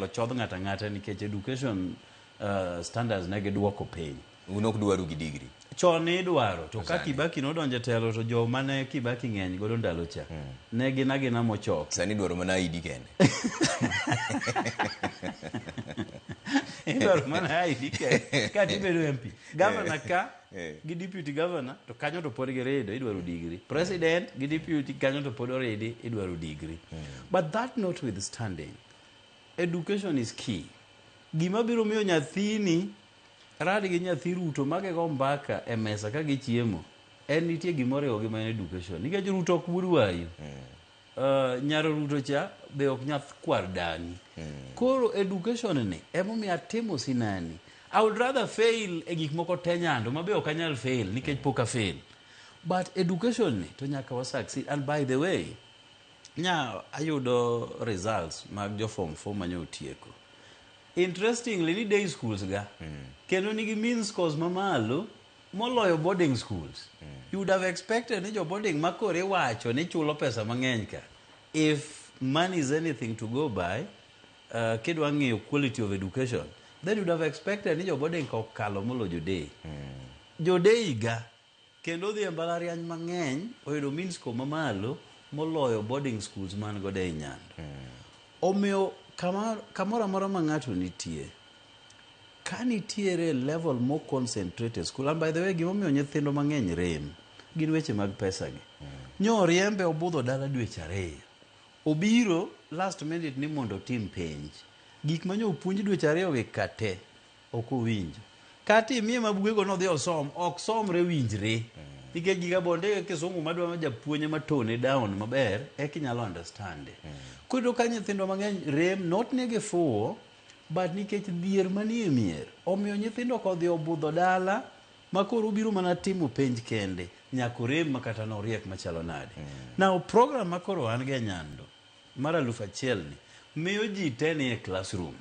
inyalo chodh ng'ato ang'ata nikech education standards ne giduoko piny. Un ok dwaru gi degree. Chon ne idwaro to ka Sani. Kibaki nodonjo e telo to joma ne Kibaki ng'eny godo ndalo cha ne gin agina mochok. Sani idwaro mana ID kende. Idwaro mana ID kende kata ibedo MP. Governor ka Eh. gi deputy governor to kanyo to pod girido idwaro degree. President gi deputy kanyo to pod oridi idwaro degree. But that notwithstanding, education is key. Gima biro miyo nyathini rad gi nyathi Ruto ma gigo mbaka e mesa ka gichiemo en nitie gima oriwogi ma en education. Nikech Ruto ok wuod wayu. Nyar Ruto cha be ok nyath kwar dani. Koro education ni emomiyo atimo sinani. I would rather fail e gik moko te nyando ma be ok anyal fail nikech pok a fail. But education ni to nyaka wa succeed. And by the way, nya ayudo results mag jo form 4 manye otieko. Interestingly ni day schools ga kendo nigi mean scores mamalo moloyo boarding schools. You would have expected ni jo boarding ma koro iwacho ni chulo pesa mang'eny ka. If money is anything to go by, kidwa ng'iyo quality of education, then you would have expected ni jo boarding ka okalo moloyo jo day. Jo day ga kendo odhi e mbalariany mang'eny oyudo mean score mamalo moloyo boarding schools man godo ei Nyando. Omiyo kamoro amora ma ng'ato nitie, ka nitiere level mo concentrate e school, and by the way gimomiyo nyithindo mang'eny rem gin weche mag pesa gi. Nyo oriembe obudho dala dweche ariyo. Obiro last minute ni mondo otim penj. Gik manyo opuonj dweche ariyo gi kate ok owinjo. Kata imiye ma bugego nodhi osom, ok somre winjre. Nikech giga bonde kisungu madwa japuonj ema tone down maber eka inyalo understand. Koro ka nyithindo mang'eny rem not ni gifuwo but nikech dhier manie mier omiyo nyithindo kodhi obudho dala ma koro obiro mana timo penj kende nyaka orem ma kata noriek machalo nade. Now program ma koro an go e Nyando mar 1000 ni miyo ji te ni e classroom.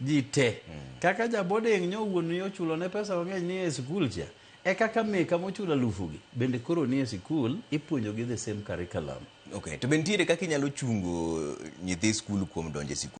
Ji te. Kaka ja boarding nyo wuon ni ochulo ne pesa mang'eny ni e sikul cha, e kaka meka mochulo alufu gi bende koro ni e sikul ipuonjo gi the same curriculum. Okay, to be nitiere kaka inyalo chungo nyithi skul kuom donjo e sikul?